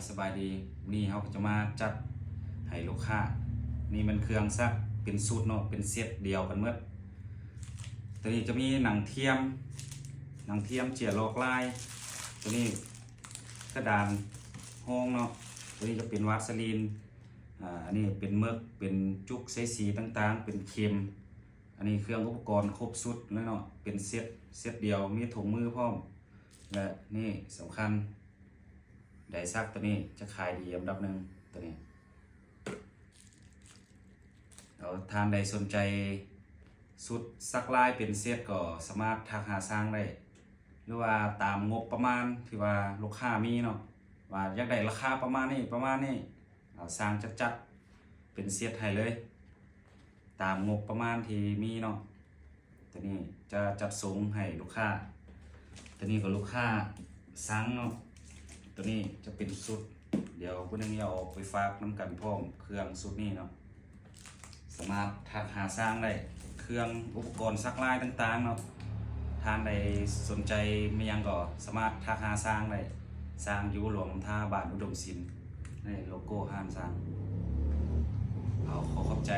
ສະບາຍດີ, ມື້ນີ້ເຮົາກໍຈະມາຈັດໃຫ້ລູກຄ້າ. ນີ້ແມ່ນເຄື່ອງສັກເປັນຊຸດເນາະ, ເປັນເຊັດດຽວກັນໝົດ. ຕົວນີ້ຈະມີໜັງທຽມ, ໜັງທຽມເຈ້ຍຫຼອກລາຍ, ຕົວນີ້ກະດານຮອງເນາະ, ຕົວນີ້ຈະເປັນວາສະລີນ, ອາ ອັນນີ້ເປັນເໝິກ, ເປັນຈຸກໃສ່ສີຕ່າງໆ, ເປັນເຂັມ. ອັນນີ້ເຄື່ອງອຸປະກອນຄົບຊຸດເລີຍເນາະ, ເປັນເຊັດ, ເຊັດດຽວ, ມີຖົງມືພ້ອມ. ແລະນີ້ສຳຄັນ, ໄດສັກຕົວນີ້ຈະຂາຍດີອັນດັບໜຶ່ງ ຕົວນີ້. ແລ້ວທ່ານໃດສົນໃຈຊຸດສັກລາຍເປັນເຊັດກໍສາມາດທັກຫາຊ່າງໄດ້ ຫຼືວ່າຕາມງົບປະມານທີ່ວ່າລູກຄ້າມີເນາະ, ວ່າຢາກໄດ້ລາຄາປະມານນີ້ ປະມານນີ້, ເອົາ ຊ່າງຈະຈັດເປັນເຊັດໃຫ້ເລີຍ ຕາມງົບປະມານທີ່ມີເນາະ. ຕົວນີ້ຈະຈັດສົ່ງໃຫ້ລູກຄ້າ, ຕົວນີ້ກໍລູກຄ້າສັ່ງເນາະ. ຕົວນີ້ຈະເປັນຊຸດ, ດຽວຜູ້ໜຶ່ງຈະເອົາໄປຝາກນຳກັນພ້ອມເຄື່ອງຊຸດນີ້ເນາະ. ສາມາດທັກຫາຊ່າງໄດ້, ເຄື່ອງອຸປະກອນສັກລາຍຕ່າງໆເນາະ, ທ່ານໃດສົນໃຈມີຫຍັງກໍສາມາດທັກຫາຊ່າງໄດ້. ຊ່າງຢູ່ຫຼວງນ້ຳທາ ບ້ານອຸດົມສິນ. ນີ້ໂລໂກ້ຮ້ານຊ່າງ. ເອົາ ຂໍຂອບໃຈ.